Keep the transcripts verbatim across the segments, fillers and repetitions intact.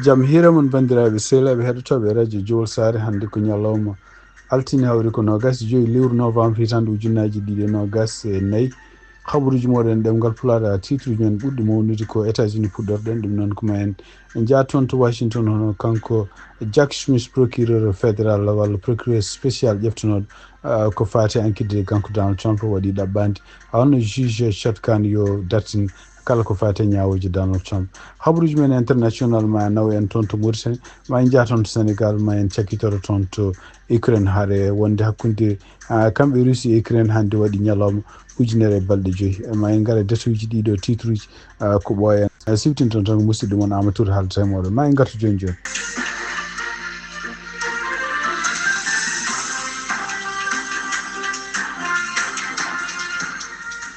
Jam hiira mon, banndiraaɓe sehilaaɓe heɗotooɓe radio Jowol Saare. Hannde ko ñalawma altine, hawri ko noogas e joy lewru novembre, hitaande ujunnaaji ɗiɗi e noogas e nayi. Habaruuji mooɗon ɗemngal Pulaar, a titre uji men ɓurɗi mawnude ko États-Unis puɗɗorɗen ɗum, noon ko ma en njaha toon to Washington, hono kanko Jack Smith, procureur fédéral walla procureur spécial ƴeftunooɗo, ah, ko faati e enquête de kanko Donald Trump waɗi ɗaɓɓaande, ah, hono juge Shotkan yo dartin kala ko faati e ñaawooji Donald Trump. Habaruuji men international ma naw en toon to Mauritanie, ma en njaha toon to Sénégal, ma en cakkitoro toon to Ukraine, hare wonde hakkunde, ah, kamɓe Russie e Ukraine hannde waɗi ñalawma ujunere e balɗe joyi. Ma en ngar e datuuji ɗiɗo titre uji, ah, ko ɓooya. Ah, siwtinton tan ko musidɗo mon Amadou Touré haaldata e mooɗon. Ma en ngartu jooni jooni.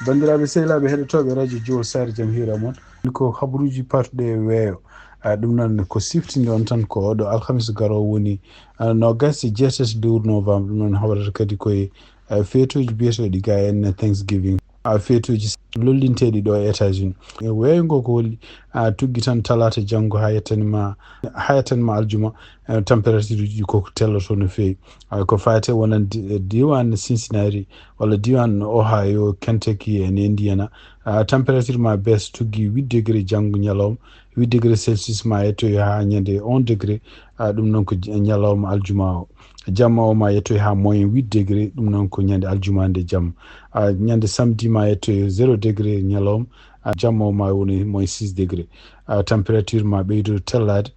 Banndiraaɓe sehilaaɓe heɗotooɓe radio Jowol Saare, jam hiira mon. Ko habaruuji paatuɗe e weeyo. Ah, ɗum noon ko siftinde on tan ko oɗo alhamis garoowo woni, ah, noogas e jeetati lewru novembre. Ɗum noon hawrata kadi koye, ah, feetooji biyeteeɗi ga en Thanksgiving. Ah, feetooji lollinteeɗi ɗo e États-Unis. E weeyo ngo ko holli, ah, tuggi tan talaata janngo haa yettani ma, haa yettani ma aljuma, eh, température uji ko telloto no feewi. Ah, ko faate wonande, eh, diiwaan Cincinnati walla diiwaan Ohio, Kentucky e Indiana. Ah, température ma baisse tuggi huit degré janngo ñalawma, huit degré Celsius ma yettoyo haa ñande un degré. Ah, ɗum noon ko j-, ñalawma aljuma o. Jamma o ma yettoyo haa moins huit degré, ɗum noon ko ñande aljuma nde jamma. Ah, ñande samedi ma yettoyo zéro degré ñalawma. Ah, jamma o ma woni moins six degré. Ah, température ma ɓeydo tellaade.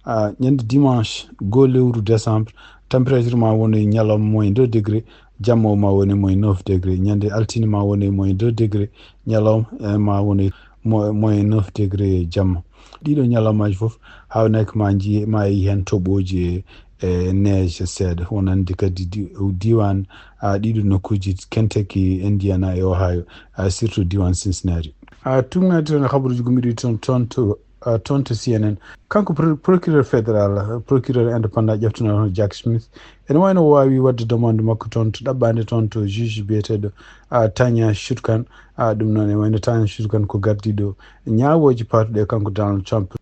Ah, ñande dimanche goo lewru décembre, température ma woni ñalawma moins deux degré, jamma o ma woni moins neuf degré. Ñande altine ma woni moins deux degré, ñalawma, eh, ma woni mo-, moins neuf degré jamma. Ɗiɗo ñalawmaaji fof hawnaki ma nji-, ma yi heen toɓooji e, e neige seeɗa, wonande kadi di-, diiwaan, ah, ɗiɗo nokkuuji Kentucky, Indiana e Ohio, ah, surtout diiwaan Cincinnati. Ah, tuugnaade toon e habaruuji gummiɗi toon, toon to, ah, toon to C N N. Kanko pro-, procureur fédéral, ah, procureur indépendant ƴeftunooɗo hono Jack Smith, ene wayno o waawi waɗde demande makko toon to ɗaɓɓaande toon to juge biyeteeɗo, ah, Tanya Chutkan. Ah, ɗum noon ene wayno Tanya Chutkan ko gardiiɗo ñaawooji paatuɗe e kanko Donald Trump.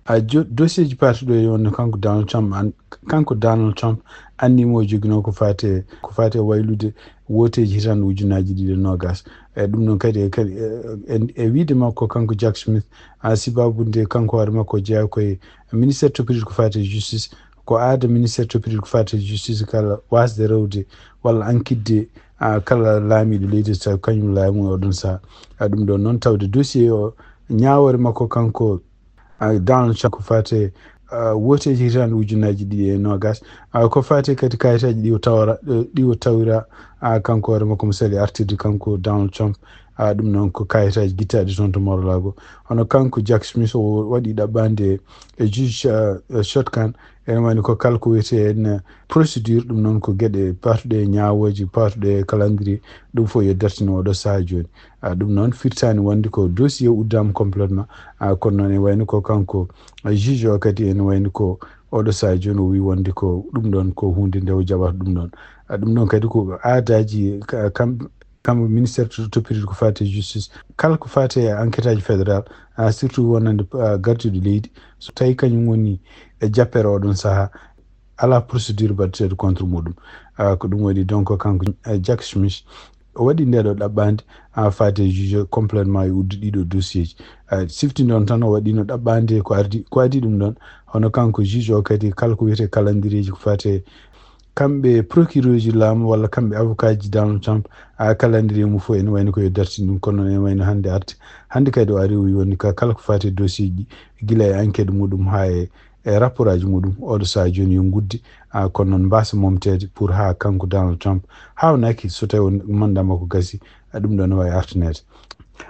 Ah, jo-, dossier ji paatuɗo e wonno kanko Donald Trump an-, kanko Donald Trump annimo o joginoo ko faate, ko faate waylude wooteeji hitaande ujunnaaji ɗiɗi e noogas. E ɗum noon kadi, e kadi, e, e, e wiide makko kanko Jack Smith, ah, sibabu nde kanko hoore makko jeyaa koye ministère toppitiiɗo ko faate justice, ko aada ministère toppitiiɗo ko faate justice kala waasde rewde walla ankitde, ah, kala laamiiɗo leydi so tawi kañum laamu e oɗon sahaa. Ah, ɗum ɗon noon tawde dossier o ñaawoore makko kanko, ah, Donald Trump ko faate, ah, wooteeji hitaande ujunnaaji ɗiɗi e noogas. Ah, ko faate kadi kayitaaji ɗi o tawra, eh, ɗi o tawira, ah, kanko hoore makko mo sali artirde kanko Donald Trump. Ah, ɗum noon ko kayitaaji gittaaɗi toon to Mar-a-Lago. Hono kanko Jack Smith o waɗi ɗaɓɓaande e juge, ah, eh, Shotkan, ene wayno ko kala ko wiyetee en procédure, ɗum noon ko geɗe paatuɗe e ñaawooji, paatuɗe e calendrier, ɗum fof yo dartine oɗo sahaa jooni. Ah, ɗum noon firtaani wonde ko dossier uddaama complètement. Ah, kono noon ene wayno ko kanko, ah, juge o kadi ene wayno ko oɗo sahaa jooni o wii wonde ko ɗum ɗon ko huunde nde o jaɓata ɗum ɗon. Ah, ɗum ɗon kadi ko aadaaji ka-, kam-, kamɓe ministère to-, toppitiiɗo ko faati e justice. Kala ko faati e enquête aji fédéral, ah, surtout wonande, ah, gardiiɗo leydi, so tawi kañum woni e jappere oɗon sahaa, alaa procédure mbaɗeteeɗo contre muɗum. Ah, ko ɗum waɗi donc kanko, ah, Jack Smith o waɗi nde ɗo ɗaɓɓaande, ah, faade juge complètement e uddu ɗiɗo dossier ji. Ah, siftinde on tan o waɗino ɗaɓɓaande ko ardi, ko adii ɗum ɗon. Hono kanko juge o kadi kala ko wiyetee calendrier ji ko faati e kamɓe procureur ji laamu walla kamɓe avocat ji Donald Trump, ah, calendrier mum fof ene wayno ko yo dartin ɗum, kono noon ene wayno hannde arti. Hannde kadi o ari o wi woni ka kala ko faati e dossier ji gila e enquête muɗum haa e, e rapport aji muɗum, oɗo sahaa jooni yo ngudde, ah, kono noon mbaasa momteede pour haa kanko Donald Trump haawnaki so tawi o mandat makko gasi, ah, ɗum ɗon ne waawi artineede.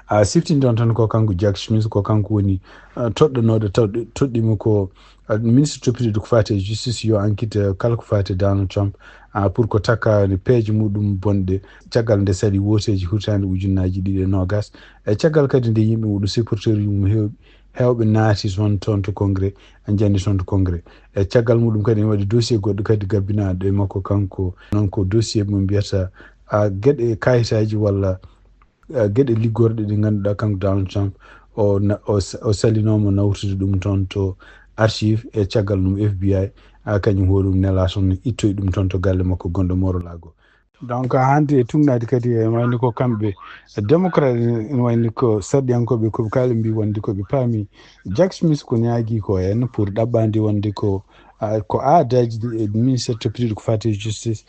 Ah, siftinde on tan ko kanko Jack Smith, ko kanko woni, ah, toɗɗanooɗo, toɗɗi-, toɗɗimo ko, ah, ministre toppitiiɗo ko faati e justice yo enquête, ah, kala ko faati e Donald Trump, ah, pour ko takkaani peeje muɗum bonɗe caggal nde sali wooteeji hitaande ujunnaaji ɗiɗi e noogas. E caggal kadi nde yimɓe muɗum supporteur mum heew-, heewɓe naati toon, toon to Congrès, njandi toon to Congrès. E caggal muɗum kadi ene waɗi dossier goɗɗo kadi gabbinaaɗo e makko kanko. Noon ko dossier mo mbiyata, ah, geɗe kayitaaji walla, ah, geɗe liggorɗe ɗe ngannduɗaa kanko Donald Trump o na-, o sa-, o salinooma nawtude ɗum toon to archive e caggal ɗum F B I, a, kañum hoɗum nela toon ittoy ɗum toon to galle makko gonɗo Mar-a-Lago. Donc hannde e tugnaade kadi e wayno ko kamɓe démocrate en wayno ko sarɗiyankooɓe ko ɓe kaali mbi wonde ko ɓe paami Jack Smith ko ñaagi ko en pour ɗaɓɓande wonde ko, a, ko aadaaji ɗi, e ministère toppitiiɗo ko faati e justice,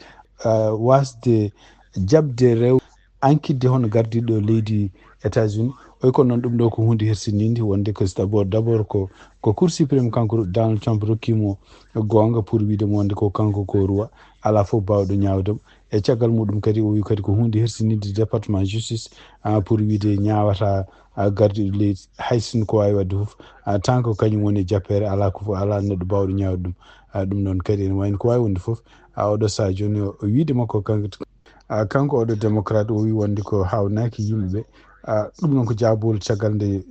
a, wasde jaɓde rew ankitde hono gardiiɗo leydi États-Unis. Oy ko noon ɗum ɗo ko huunde hersininde wonde ko d'abord, d'abord ko, ko Cour suprême kanko Donald Trump rokki mo goonga pour wiide mo wonde ko kanko ko roi, alaa fof baawɗo ñaawde mo. E caggal muɗum kadi o wi kadi ko huunde hersininde département justice, a, pour wiide ñaawata, a, gardiiɗo leydi hay sinno ko waawi waɗde fof, a, tant que kañum woni e jappeere alaa ko fof, alaa neɗɗo baawɗo ñaawde ɗum. A, ɗum noon kadi ene wayno ko waawi wonde fof, a, oɗo sahaa jooni o, o wiide makko kanko, a, kanko oɗo démocrate o wi wonde ko haawnaaki yimɓe ɓe. A, ɗum noon ko jaabol caggal nde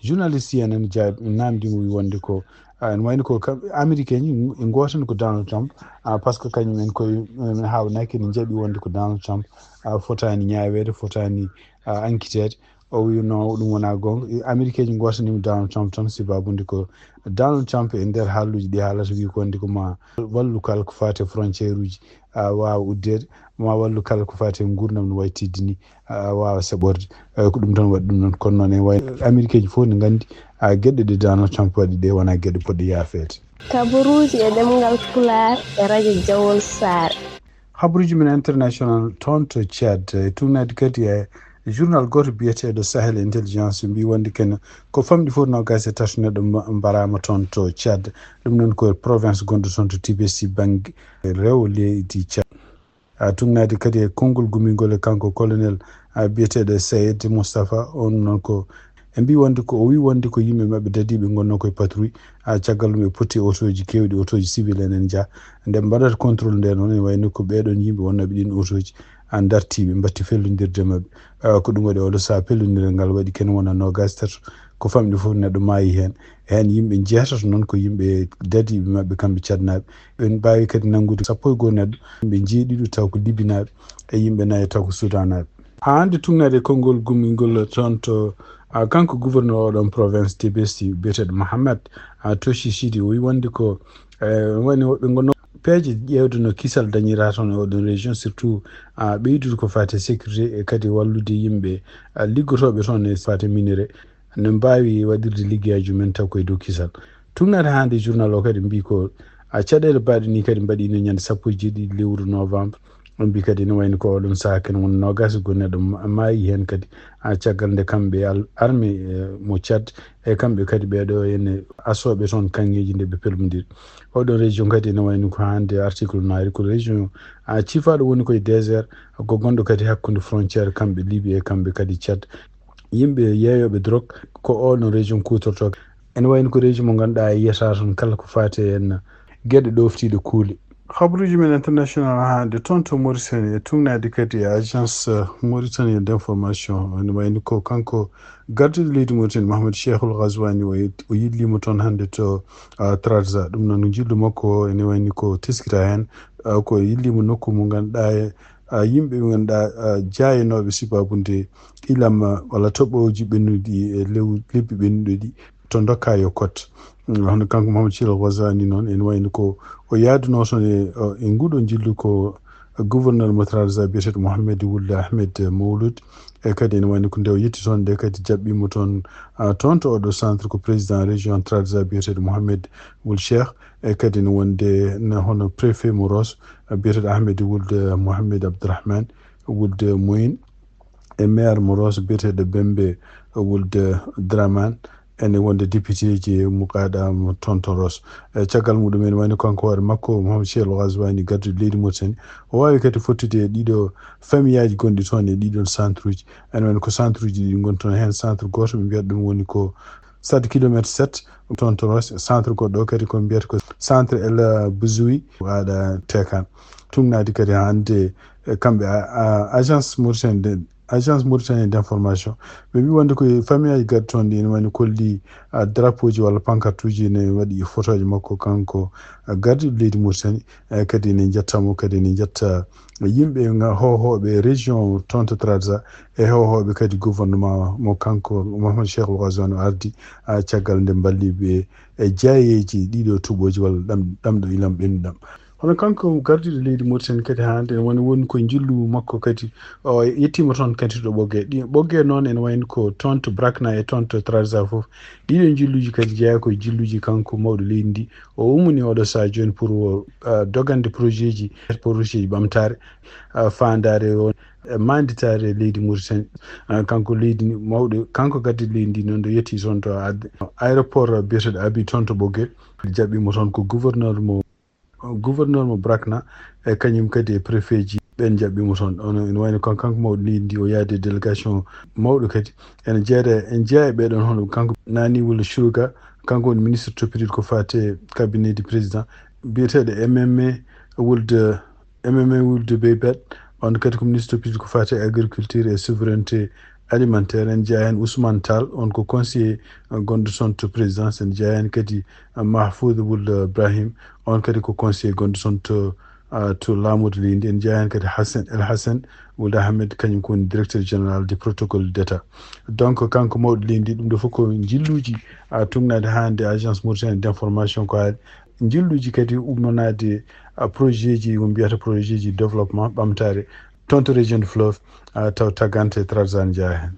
journaliste C N N jaabi, naamndi mo wi wonde ko, a, ene wayno ko kam, américain ji, e gooto ko Donald Trump, a, par ce que kañum en koye, en haawnaaki ene njaɓi wonde ko Donald Trump, a, fotaani ñaaweede, fotaani, a, ankiteede. O wi no ɗum wonaa goonga. E, américain ji gootanima Donald Trump tan, sibabude ko Donald Trump e nder haalluuji ɗi haalata wi ko wonde ko ma wallu kala ko faati e frontière uji, a, waawa uddeede, ma wallu kala ko faati e nguurndam no wayi teddi ni, a, waawa seɓorde. E, ko ɗum tan waɗi ɗum noon. Kono noon en way, américain ji fof ne nganndi, a, geɗe ɗe Donald Trump waɗi ɗe wonaa geɗe poɗɗe yaafeede. Kabaruuji e ɗemngal Pulaar e radio Jawol Saare. Habaruuji men international toon to Tchad. E tugnaade kadi e journal gooto biyeteeɗo Sahel Intelligence mbi wonde ken ko famɗi fof noogaas e tato neɗɗo mba-, mbaraama toon to Tchad. Ɗum noon ko province gonɗo toon to Tibesti bannge rewo leydi Tchad. A, tugnaade kadi e konngol gumingol e kanko colonel, a, biyeteeɗo Saïd Moustapha, on noon ko e mbi wonde ko, o wi wonde ko yimɓe maɓɓe dadiiɓe ngonnoo koye patrouille, a, caggal ɗum e potti otooji keewɗi, otooji civil en en njaha. Nde mbaɗata contrôle nde noon, ene wayno ko ɓeeɗoon yimɓe wonnooɓe ɗiin otooji, a, dartiiɓe, mbatti fellondirde maɓɓe. A, ko ɗum waɗi oɗo sahaa pellondiral ngal waɗi ken wona noogaas tato. Ko famɗi fof neɗɗo maayi heen. Heen yimɓe njeetato noon ko yimɓe dadiiɓe maɓɓe kamɓe Tchadnaaɓe. Ɓe mbaawi kadi nanngude sappo e goo neɗɗo, yimɓe njeeɗiɗo taw ko Libinaaɓe e yimɓe nayo taw ko Sudanaaɓe. Haa hannde tugnaade konngol gumingol toon to, a, kanko gouverneur oɗon province Tibesti biyeteeɗo Mohamed, a, Toshi Sidi, o wi wonde ko, e, woni woɓɓe ngonno peeje ƴeewde no kisal dañira toon e oɗon région, surtout, a, ɓeydude ko faati e sécurité e kadi wallude yimɓe, a, liggotooɓe toon e faati e minerai, no mbaawi waɗirde liggeyaaji mumen taw koye dow kisal. Tugnaade haa hannde journal o kadi mbi ko, a, caɗeele baaɗe ni kadi mbaɗiino ñande sappo e jeeɗiɗi lewru novembre. On mbi kadi ene wayno ko oɗon sahaa ken won noogaas e goo neɗɗo ma-, maayi heen kadi, a, caggal nde kamɓe al-, armée, e, mo Tchad e kamɓe kadi ɓeeɗo ene asooɓe toon kaŋŋeeji nde ɓe pelmondiri. Oɗon région kadi ene wayno ko hannde article naari ko région, a, cifaaɗo woni koye désert, ko gonɗo kadi hakkunde frontière kamɓe Libye e kamɓe kadi Tchad. Yimɓe yeeyooɓe drogue ko oɗon région kuutortoo. Ene wayno ko région mo ngannduɗaa yiyata toon kala ko faati e en geɗe ɗooftiiɗe kuule. Habaruuji men international haa hannde toon to Mauritanie e tugnaade kadi e agence, eh, Mauritanie d'information. Ene wayno ko kanko gardiiɗo leydi Mauritanie Mohamed Cheikhul Ghazouani o yet-, o yilliima toon hannde to, ah, Trarza. Ɗum noon njillu makko o ene wayno ko teskita heen, ah, ko yilliima nokku mo ngannduɗaa, ah, yimɓe ɓe ngannduɗaa, ah, jaaynooɓe sibaabude ilam, ah, walla toɓooji ɓennuɗi e lew-, lebbi ɓennuɗi ɗi to Ndoka yo Kot. Mm, hono kanko Mohamed Cheikhul Ghazouani noon, ene wayno ko o yaadunoo toon e, o, e nguɗo njillu ko gouverneur mo Trarza biyeteeɗo Mohamed Wuld Ahmed Mouloud. E kadi ene wayno ko nde o yetti toon nde kadi jaɓɓiimo toon, ah, toon to oɗo centre ko président région Trarza biyeteeɗo Mohamed Wuld Cheikh. E kadi ene wonde ne hono préfet mo Ross, ah, biyeteeɗo Ahmed Wuld, ah, Mohamed Abdourahmane Wuld Moin. E maire mo Ross biyeteeɗo Bembe Wuld Dramane. Ene wonde député ji e muqaɗa mo toon to Ross. E caggal muɗum ene wayno kanko hoore makko Mohamed Cheikhul Ghazouani gardiiɗo leydi Mauritanie. O waawi kadi fottude e ɗiɗo famiyaaji gonɗi toon e ɗiɗon centre uji. Ene wayno ko centre uji ɗiɗi ngoni toon. Heen centre gooto ɓe mbiyata ɗum woni ko Stade Kilomètre sept toon to Ross, centre goɗɗo o kadi ko mbiyata ko centre El Bouzoui, waaɗa Tekan. Tugnaade kadi hannde, e, kamɓe a, a, agence Mauritanie de, Agence Mauritanie d'Information, ɓe mbi wonde ko famille aji gardi toon ɗi ene wayno kolli, ah, drapeau ji walla pancarte uji, ene waɗi photo ji makko kanko, ah, gardiɗo leydi Mauritanie, eh, kadi ene njettamo, kadi ene njetta yimɓe nga-, hoohooɓe région toon to Trarza, e hoohooɓe kadi gouvernement mo kanko Mohamed Cheikhou Ghazouani o ardi, ah, caggal nde mballi ɓe e jaayeeji ɗiɗo tuɓooji walla ɗam-, ɗamɗo ilam ɓennuɗam. Hono kanko gardiɗo leydi Mauritanie kadi hannde ene woni, woni ko njillu makko kadi o yettiima toon kadi to Ɓoggee. Ɗi Ɓoggee noon ene wayno ko toon to Brakna e toon to Trarza fof. Ɗiɗo njilluuji kadi jeyaa ko e njilluuji kanko mawɗo leydi ndi. O ummini oɗo sahaa jooni pour o, ah, dogande projet ji, projet ji ɓamtaare, ah, faandaare o, e maanditaare leydi Mauritanie. Ah, kanko leydi ndi mawɗo, kanko gardiɗo leydi ndi noon ɗo yetti toon to ad-, aéroport biyeteeɗo Abi toon to Ɓoggee. Jaɓɓiimo toon ko gouverneur mo gouverneur mo Brakna, e kañum kadi e préfet ji ɓen jaɓɓiimo toon. Ono ene wayno kan-, kanko mawɗo leydi ndi o yaadi e délégation mawɗo kadi. Ene jeeya, ene jeeya e ɓee ɗoon hono kanko Nani Wul Shuruga, kanko woni ministre toppitiiɗo ko faati e cabinet du président, biyeteeɗo M M A Wuld, M M A Wuld Beybat, on kadi ko ministre toppitiiɗo ko faati e agriculture et souveraineté alimentaire. En jeyaa heen Ousmane Tall, on ko conseiller, eh, gonɗo toon to présidence. En jeyaa heen kadi, eh, Mahfoud Wuld Brahim, on kadi ko conseiller gonɗo toon to, ah, to laamude leydi. En jeyaa heen kadi Hassan El Hassan Wuld Ahmed, kañum ko woni directeur général du protocole d'État. Donc, kanko mawɗo leydi ndi, ɗum ɗo fof ko njilluuji, ah, tuugnaade hannde Agence Mauritanie d'Information ko haali. Njilluuji kadi ummoraade, ah, projet ji, ko mbiyata projet ji développement ɓamtaare toon to région de fleuve, ah, taw taggante Trarza ne jeyaa heen.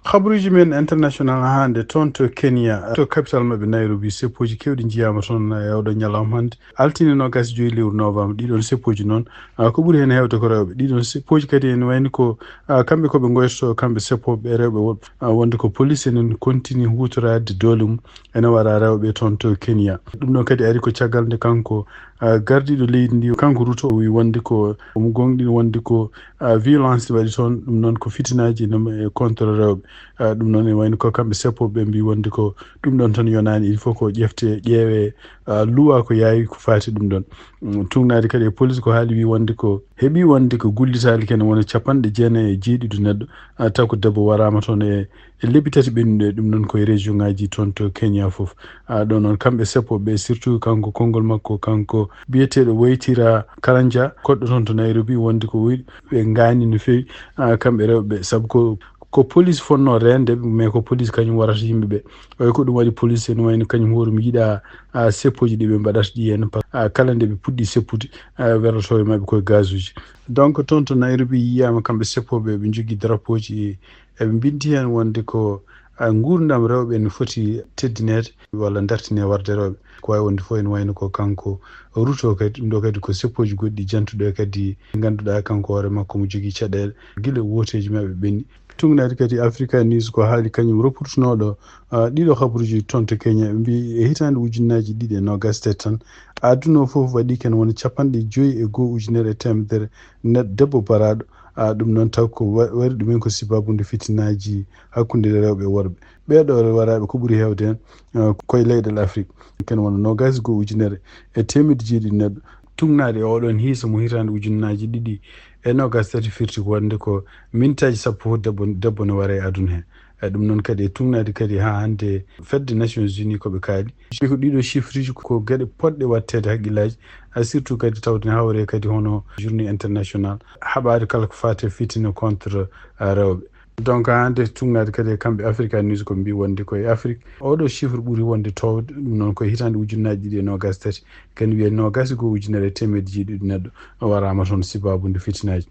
Habaruuji men international hannde toon to Kenya, to capital maɓɓe Nairobi, seppooji keewɗi njiyaama toon e oɗo ñalawma hannde. Altine noogaas e joy lewru novembre, ɗiɗon seppooji noon, ah, ko ɓuri heen heewde ko rewɓe. Ɗiɗon seppooji kadi ene wayni ko, ah, kamɓe ko ɓe ngoytoto, kamɓe seppooɓe rewɓe woɗɓe, ah, wonde ko police enen kontini huutoraade doole mum ene wara rewɓe toon to Kenya. Ɗum ɗon kadi ari ko caggal nde kanko, ah, gardiiɗo leydi ndi, kanko Ruto o wi wonde ko omo goongɗini wonde ko, ah, violence waɗi toon, ɗum noon ko fitinaaji no-, e contre rewɓe. Ah, ɗum noon ene wayno ko kamɓe seppooɓe ɓe mbi wonde ko ɗum ɗon tan yonaani, il faut ko ƴefte, ƴeewe, ah, luwa ko yaawi ko faati ɗum ɗon. Mm, tuugnaade kadi e police ko haali wi wonde ko heɓi wonde ko gullitaali kene wona capanɗe jeenayi e jeeɗiɗo neɗɗo, ah, taw ko debbo waraama toon e, e lebbi tati ɓennuɗe, ɗum noon ko e région ngaji toon to Kenya fof. Ah, ɗo noon kamɓe seppooɓe, surtout kanko konngol makko, kanko biyeteeɗo Waitira Karanja, koɗɗo toon to Nairobi, wonde ko wi-, ɓe ngaani no feewi, ah, kamɓe rewɓe, sabu ko ko police fotnoo reende ɓe, mais ko police kañum warata yimɓe ɓe. Oya ko ɗum waɗi police ene wayno kañum hoore mum yiɗa, ah, seppooji ɗi ɓe mbaɗata ɗi heen, pa-, ah, kala nde ɓe puɗɗi seppude, ah, werlotoo e maɓɓe koye gazuuji. Donc, toon to Nairobi yiyaama kamɓe seppooɓe ɓe njogii drapeauji, eɓe mbinndi heen wonde ko, ah, nguurndam rewɓe ene foti teddineede walla dartine warde rewɓe. Ko waawi wonde fof ene wayno ko kanko Ruto kadi, ɗum ɗo kadi ko seppooji goɗɗi jantuɗo kadi ngannduɗaa kanko hoore makko mo jogii caɗeele gila wooteeji maɓɓe ɓenni. Tuugnaade kadi Africa News ko haali kañum reportunooɗo, ah, ɗiɗo habaruuji toon to Kenya, ɓe mbi e hitaande ujunnaaji ɗiɗi e noogaas e tati tan, aduna o fof waɗi ken wona capanɗe joyi e goo ujunere e teemedere neɗɗo debbo baraaɗo. Ah, ɗum noon taw ko wa-, wari ɗumen ko sibaabu nde fitinaaji hakkunde rewɓe e worɓe. Ɓee ɗo waraaɓe ko ɓuri heewde heen, ah, koye leyɗeele Afrik. Ken wona noogaas e goo ujunere e teemedde jeeɗiɗi neɗɗo. Tuugnaade e oɗon hiisa mo hitaande ujunnaaji ɗiɗi e noogaas tati firti ko wonde ko mintaaji sappo fof debbo, debbo ne wara e aduna he. E ɗum noon kadi e tuugnaade kadi haa hannde fedde Nations Unies ko ɓe kaali. Ko ɗiɗo chiffreji ko geɗe potɗe watteede hakkillaaji, a surtout kadi tawde ne hawre kadi hono journée internationale haɓaade kala ko faati e fitina contre, ah, rewɓe. Donc, hannde tuugnaade kadi e kamɓe Africa News ko mbi wonde ko e Afrique, oɗo chiffre ɓuri wonde toowde, ɗum noon ko e hitaande ujunnaaji ɗiɗi e noogaas tati, kadi wiye noogaas e goo ujunere e teemedde jeeɗiɗi neɗɗo waraama toon sibaabu nde fitinaaji.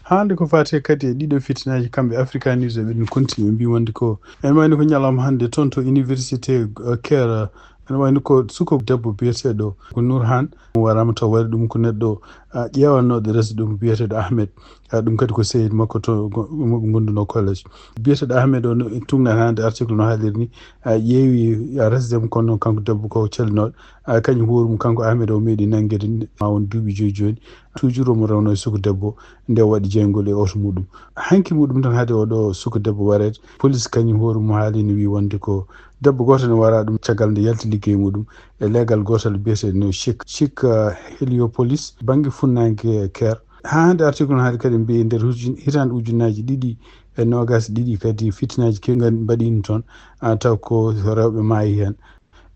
Hannde ko faati kadi e ɗiɗo fitinaaji, kamɓe Africa News eɓe ɗum continue, ɓe mbi wonde ko, en wayno ko ñalawma hannde toon to université, uh, Caire, ene wayno ko suko debbo biyeteeɗo ko Nour Han, waraama taw waɗi ɗum ko neɗɗo, ah, ƴeewannooɗo resde ɗum biyeteeɗo Ahmed. Ah, ɗum kadi ko sehil makko to go-, mo ɓe ngonduno collège. Biyeteeɗo Ahmed o no tuugnaade hannde article no haaliri ni, ah, ƴeewi, ah, resde mum, kono noon kanko debbo ko callinooɗo. Ah, kañum hoore mum, kanko Ahmed o meeɗi nanngeede ma won duuɓi joyi jooni. Toujours omo rewno e suko debbo nde waɗi jeyngol e oto muɗum. Hanki muɗum tan haade oɗo suko debbo wareede, police kañum hoore mum haali no wi wonde ko debbo gooto ne wara ɗum caggal nde yalti liggey muɗum e leegal gootal biyeteeɗo no Chik, Chik, ah, Heliopolis, bannge funnaange Caire. Haa hannde article no haali kadi mbiyi e nder hujun-, hitaande ujunnaaji ɗiɗi e noogaas ɗiɗi kadi fitinaaji keewɗi mbaɗiino toon, a, taw ko rewɓe maayi heen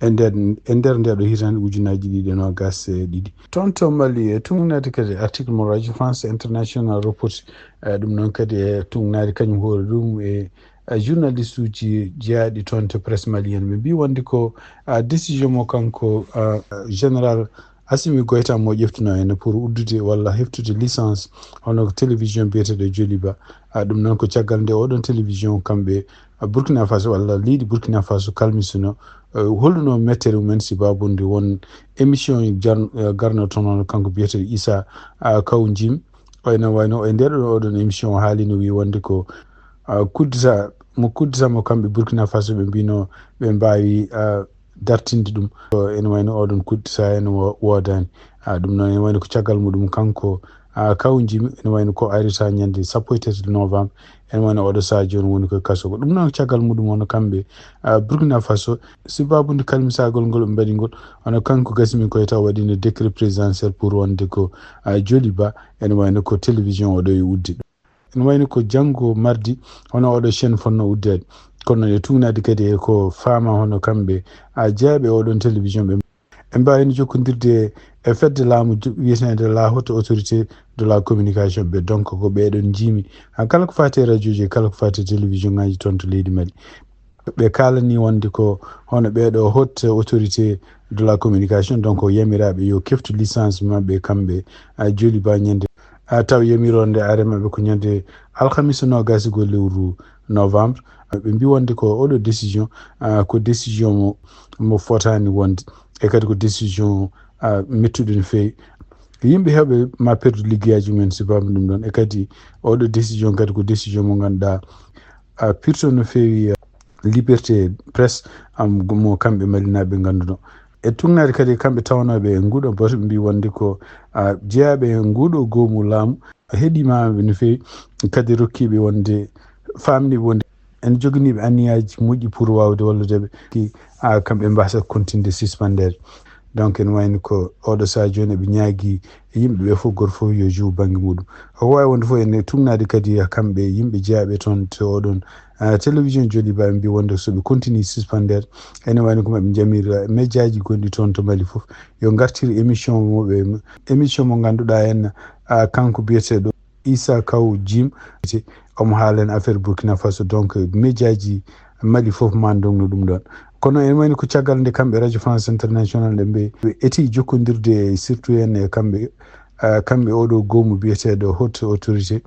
e nder, e nder ndeeɗo hitaande ujunnaaji ɗiɗi e noogaas e ɗiɗi. Toon to Mali, e tuugnaade kadi article mo Radio France International Report, e ɗum noon kadi e tuugnaade kañum hoore ɗum e, e journaliste uji jeyaaɗi toon to presse malienne. Ɓe mbii wonde ko, a, décision mo kanko, a, général Assimi Goïta mo ƴeftuno en pour uddude walla heftude licence hono ko télévision biyeteeɗo Joliba. A, ɗum noon ko caggal nde oɗon télévision kamɓe, a, Burkina Faso walla leydi Burkina Faso kalmisino, e, holluno mettere mumen sibabude won émission jar-, e, garno toon hono kanko biyeteeɗo Issa, a, Kaw Jim. O ene wayno e nder ɗo oɗon émission o haalino wi wonde ko, a, kuddita mo, kuddita mo kamɓe Burkina Faso ɓe mbino ɓe mbaawi, a, dartinde ɗum. Ko ene wayno oɗon kuddita ene wo-, woodaani. A, ɗum noon ene wayno ko caggal muɗum kanko, a, Kaw Jim, ene wayno ko arita ñande sappo e tati novembre. Ene wayno oɗo sahaa jooni woni ko e kaso. Ko ɗum noon caggal muɗum hono kamɓe, a, Burkina Faso, sibabude kalmisagol ngol ɓe mbaɗi ngol. Hono kanko gasmi koye taw waɗino décret présidentiel pour wonde ko, a, Joliba, ene wayno ko télévision oɗo e udde. Ene wayno ko janngo mardi, hono oɗo chaîne fonno uddeede. Kono e tuugnaade kadi e ko faama hono kamɓe, a, jeyaaɓe oɗon télévision ɓe, ɓe mbaawi no jokkondirde e fedde laamu jo-, wiyeteende la Haute Autorité de la Communication ɓe. Donc ko ɓeɗon njiimi, a, kala ko faati e radio ji, kala ko faati e télévision ngaji toon to leydi Mali. Ɓe kaalani wonde ko hono ɓeɗo Haute Autorité de la Communication, donc o yamiraaɓe yo keftu licence maɓɓe kamɓe, a, Joliba ñande, a, taw yamironde are maɓɓe ko ñande alhamisa noogaas e go'o lewru novembre. Ɓe mbi wonde ko oɗo décision, a, ko décision mo, mo fotaani wonde, e kadi ko décision, a, mettuɗo no feewi. Yimɓe heewɓe ma perdu liggeyaaji mumen sibabu ɗum ɗon. E kadi oɗo décision kadi ko décision mo ngannduɗaa, a, pirto no feewi, a, liberté presse, am, mo kamɓe Malinaaɓe ngannduno. E tuugnaade kadi kamɓe tawnooɓe e nguɗo bato ɓe mbi wonde ko, a, jeyaaɓe e nguɗo goomu laamu heɗimaɓe no feewi, kadi rokkiɓe wonde, famniɓe wonde en joginiɓe anniyaji moƴƴi pour wawde walludeɓe, ki, a, kamɓe mbasa continde suspendere. Donc ene wayno ko oɗo saha joni eɓe ñaagui yimɓe ɓe fof, goto fof yo joue banggue muɗum. Ko wawi wonde fof ene tugnade kadi kamɓe yimɓe jeeyaɓe toon to oɗon, a, télévision Joliba, ɓe mbi wonde soɓe continue suspendere, ene wayno ko maɓe jamira médiaji gonɗi toon to Mali fof, yo gartir émission mo ɓe, émission mo ganduɗa en, a, kanko biyeteɗo Issa Kaw Jim, omo haala en affaire Burkina Faso. Donc médiaji Mali fof ma dogno ɗum ɗon. Kono ene wayno ko caggal nde kamɓe Radio France International ɗe mbe, ɓe eti jokkodirde e surtout en e kamɓe, a, kamɓe oɗo goomu biyeteɗo Haute Autorité.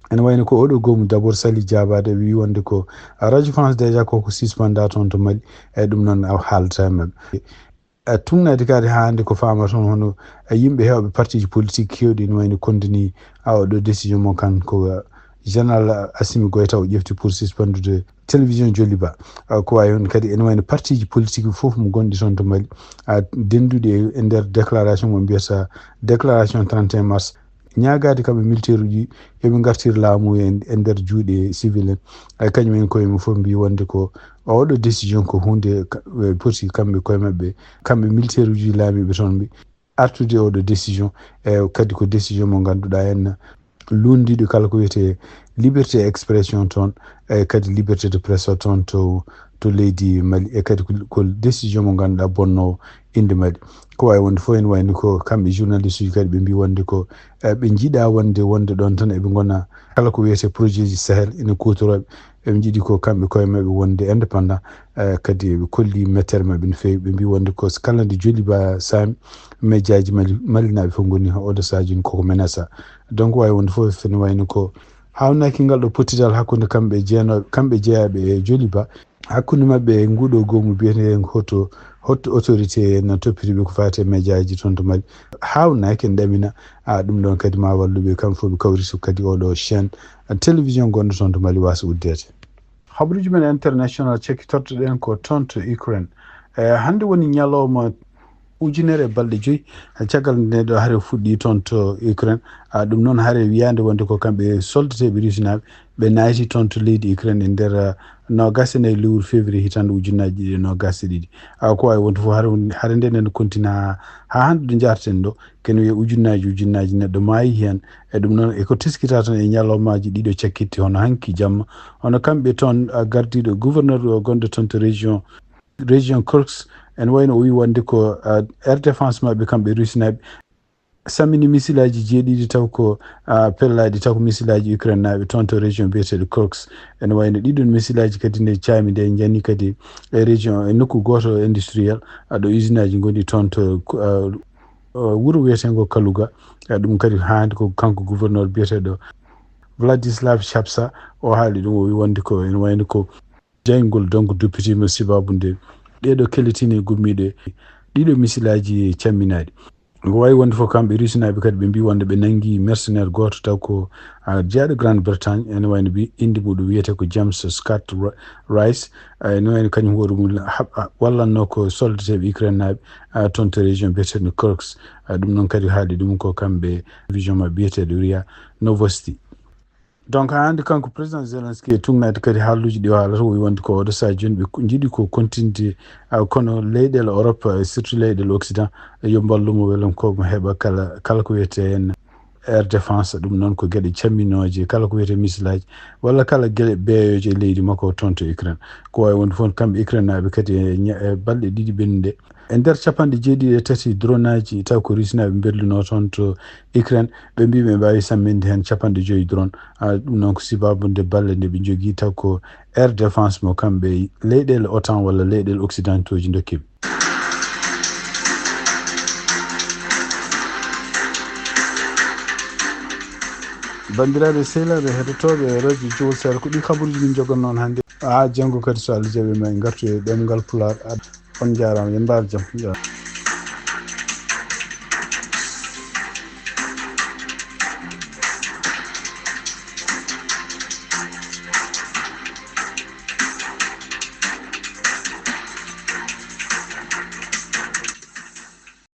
Ene wayno ko oɗo goomu d'abord sali jaabaade, wi wonde ko Radio France déjà koko suspenda toon to Mali, e ɗum noon a haalata e maɓɓe. A, tugnade kadi haa hannde ko faama toon hono, a, yimɓe heewɓe parti ji politique kewɗi ene wayno kondini, a, oɗo décision mo kanko, a, général Assimi Goïta o ƴefti pour suspendude télévision Joliba. A, ko wawi heen kadi ene wayno parti ji politique fof mo gonɗi toon to Mali, a, denduɗi e, e nder déclaration mo mbiyata déclaration trente et un mars, ñaagaade kamɓe militaire uji yo ɓe ngartir laamu e, e nder juuɗe civil en. Ay, kañum en koye mum fof mbi wonde ko oɗo décision ko hunde ka-, ɓe poti kamɓe koye maɓɓe, kamɓe militaire uji laamiɓe toon mbi artude oɗo décision. E kadi ko décision mo ganduɗa en lundiɗo kala ko wiyete liberté expression toon, e kadi liberté de presse toon to, to leydi Mali, e kadi ko, ko décision mo ganduɗa bonno inde Mali. Ko wawi wonde fof ene wayno ko kamɓe journaliste uji kadi ɓe mbi wonde ko, eh, ɓe jiiɗa wonde, wonde ɗon tan eɓe gona kala ko wiyete projet ji Sahel ene kutoroɓe. Ɓe jiiɗi ko kamɓe koye maɓɓe wonde indépendant, eh, kadi ɓe kolli mettere maɓɓe no feewi. Ɓe mbi wonde ko kala nde Joliba saami, médiaji Mali, Malinaɓe fof goni oɗo saha joni koko menasa. Donc wawi wonde fof ene wayno ko hawnaki ngal ɗo pottidal hakkunde kamɓe jeenoɓe, kamɓe jeeyaɓe e Joliba, hakkunde maɓɓe e nguɗo goomu biyeteɗo Haute, Haute Autorité no toppitiɓe ko fati e médiaji toon to Mali. Haawnaki en ɗamina, a, ɗum ɗon kadi ma walluɓe kamɓe fof ɓe kawrito kadi oɗo chaîne, a, télévision gonɗo toon to Mali wasa uddede. Habaruji men international cekkitortoɗen ko toon to Ukraine. E, hannde woni ñalawma Ujunere e balɗe joyi caggal nde ɗo hare fuɗɗi toon to Ukraine. A, ɗum noon hare wiyaande wonde ko kamɓe soldateeɓe rusinaaɓe ɓe naati toon to leydi Ukraine e nder, a, noogaas e nayi lewru février hitaande ujunnaaji ɗiɗi e noogaas e ɗiɗi. A, ko waawi wonde fof hare, hare nde nene kontina haa hannde ɗo njaarten ɗo. Kene wiye ujunnaaji, ujunnaaji neɗɗo maayi heen. E ɗum noon, e ko teskita toon e ñalawmaaji ɗiɗo cakkitti, hono hanki jamma. Hono kamɓe toon, a, gardiiɗo gouverneur o gonɗo toon to région, région Kursk, ene wayno o wi wonde ko, a, air défense maɓɓe kamɓe rusinaaɓe sammini misilaaji jeeɗiɗi taw ko, a, pellaaɗi taw ko misilaaji Ukraine naaɓe toon to région biyeteeɗo Kursk. Ene wayno ɗiɗon misilaaji kadi nde caami nde njani kadi e région, e nokku gooto industriel, a, ɗo usinaaji ngoni toon to, a, a, wuro wiyeteengo Kaluga. A, ɗum kadi haandi ko kanko gouverneur biyeteeɗo Vladislav Shapsa, o haali ɗum, o wi wonde ko ene wayno ko jayngol donc duppitiima sababu nde ɗeeɗo kelletini gummiiɗe ɗiɗo misilaaji camminaaɗi. Ko waawi wonde fof kamɓe rusinaaɓe kadi ɓe mbii wonde ɓe nanngi mercenaire gooto taw ko, a, jeyaaɗo Grande Bretagne, ene wayno mbi innde muɗum wiyetee ko James Scott Ri-, Rice, a, ene wayno kañum hoore mum haɓ-, a, wallatnoo ko soldateeɓe Ukraine naaɓe, a, toon to région biyeteeɗo Kursk. A, ɗum noon kadi haali ɗum ko kamɓe division maɓɓe biyeteeɗo ria Novosti. Donc, haa hannde kanko président Zelensky e tugnaade kadi haalluuji ɗi o haalata, o wi wonde ko oɗo sahaa jooni ɓe ko-, njiɗi ko kontinde, a, kono leyɗeele Europe, a, surtout leyɗeele Occident, yo mballu mo, wela ko mo heɓa kala, kala ko wiyetee heen air défense, ɗum noon ko geɗe camminooje, kala ko wiyetee misilaaji, walla kala geɗe beeyooje e leydi makko toon to Ukraine. Ko waawi wonde fof kamɓe Ukraine naaɓe kadi e ña-, e balɗe ɗiɗi ɓennuɗe, e nder capanɗe jeeɗiɗi e tati dronaaji taw ko rusinaaɓe mbellunoo toon to Ukraine, ɓe mbii ɓe mbaawi samminde heen capanɗe joyi drone. A, ɗum noon ko sababu nde balle nde ɓe njogii taw ko air défense mo kamɓe leyɗeele otan walla leyɗeele occidentaux ji ndokki ɓe. Banndiraaɓe sehilaaɓe heɗotooɓe radio Jowol Seeɗa, ko ɗi kabaruuji min njogannoo on hannde. Haa janngo kadi so Allah jaɓii ma en ngartu e ɗemngal Pulaar. On njaaraama, yo on mbaar jam.